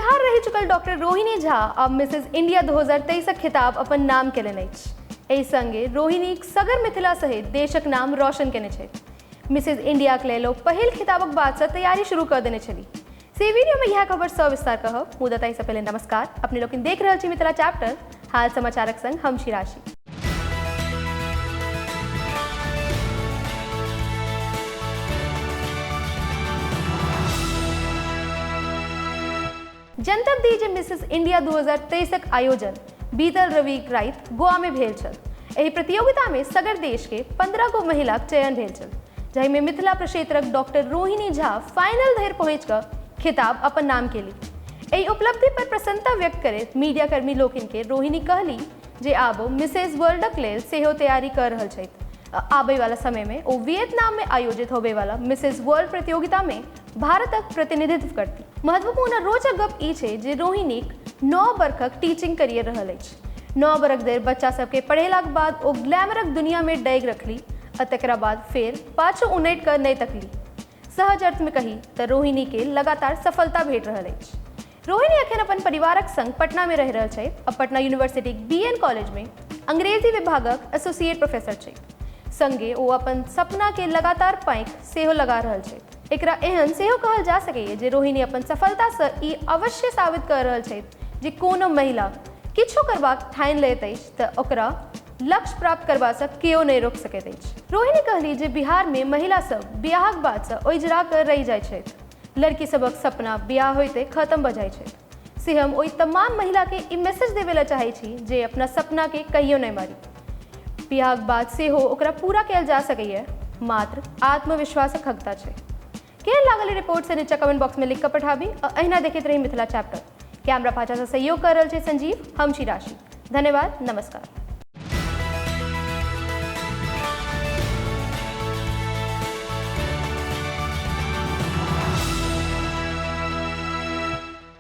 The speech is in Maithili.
बिहार रहि चुकल डॉक्टर रोहिणी झा आब मिसेज इंडिया 2023क खिताब अपन नाम केलनि अछि। एहि संगे रोहिणी सगर मिथिला सहित देशक नाम रोशन केने छथि। मिसेज इंडियाक लेल ओ पहिल खिताबक बादसँ तैयारी शुरू कऽ देने छलीह। से वीडियोमे इएह खबर सविस्तार कहब, मुदा ताहिसँ पहिले नमस्कार। अपने लोकनि देख रहल छी मिथिला चैप्टर, हाल समाचारक संग हम छी राशि। जनतब दी जे मिसेस इंडिया 2023क आयोजन बीतल रवि राति गोवामे भेल छल। एहि प्रतियोगितामे सगर देशके 15 गो महिलाक चयन भेल छल, जाहिमे मिथिला प्रक्षेत्रक डॉक्टर रोहिणी झा फाइनल धरि पहुँचि कऽ खिताब अपन नाम केली। एहि उपलब्धि पर प्रसन्नता व्यक्त करैत मीडियाकर्मी लोकनिके रोहिणी कहली जे आब ओ मिसेज वर्ल्डक लेल सेहो तैयारी कऽ रहल छथि आ आबयवला समयमे ओ वियतनाममे आयोजित होबयवला मिसेज वर्ल्ड प्रतियोगितामे भारतक प्रतिनिधित्व करती। महत्वपूर्ण आ रोचक गप ई छै जे रोहिणीक 9 बरखक टीचिंग करियर रहल अछि। 9 बरख धरि बच्चा सबके पढ़ेलाक बाद ओ ग्लैमरक दुनियामे डैग रखली आ तकरा बाद फेर पाछू उनटि कऽ नहि तकली। सहज अर्थमे कही तऽ रोहिणीके लगातार सफलता भेट रहल अछि। रोहिणी अखन अपन परिवारक संग पटनामे रहि रहल छथि आ पटना यूनिवर्सिटीक बी एन कॉलेजमे अंग्रेजी विभागक एसोसिएट प्रोफेसर छथि। संगे ओ अपन सपनाके लगातार पाँखि सेहो लगा रहल छथि। एकरा एहन सेहो कहल जा सकैए जे रोहिणी अपन सफलतासँ ई अवश्य साबित कऽ रहल छथि जे कोनो महिला किछु करबाक ठानि लैत अछि तऽ ओकरा लक्ष्य प्राप्त करबासँ केओ नहि रोकि सकैत अछि। रोहिणी कहली जे बिहारमे महिला सभ बिआहक बादसँ ओझरा कऽ रहि जाइत छथि। लड़की सभक सपना बिआह होइते खत्म भऽ जाइत छै। से हम ओहि तमाम महिलाके ई मैसेज देबय लए चाहैत छी जे अपना सपनाके कहियो नहि मारी। बिआहक बाद सेहो ओकरा पूरा कयल जा सकैए, मात्र आत्मविश्वासक खगता छै। केहन लागल ई रिपोर्ट से नीचा कमेंट बॉक्स में लिख कऽ पठाबी आ अहिना देखैत रही मिथिला चैप्टर। कैमरा पाछासँ सहयोग कऽ रहल छै संजीव, हम छी राशि। धन्यवाद, नमस्कार।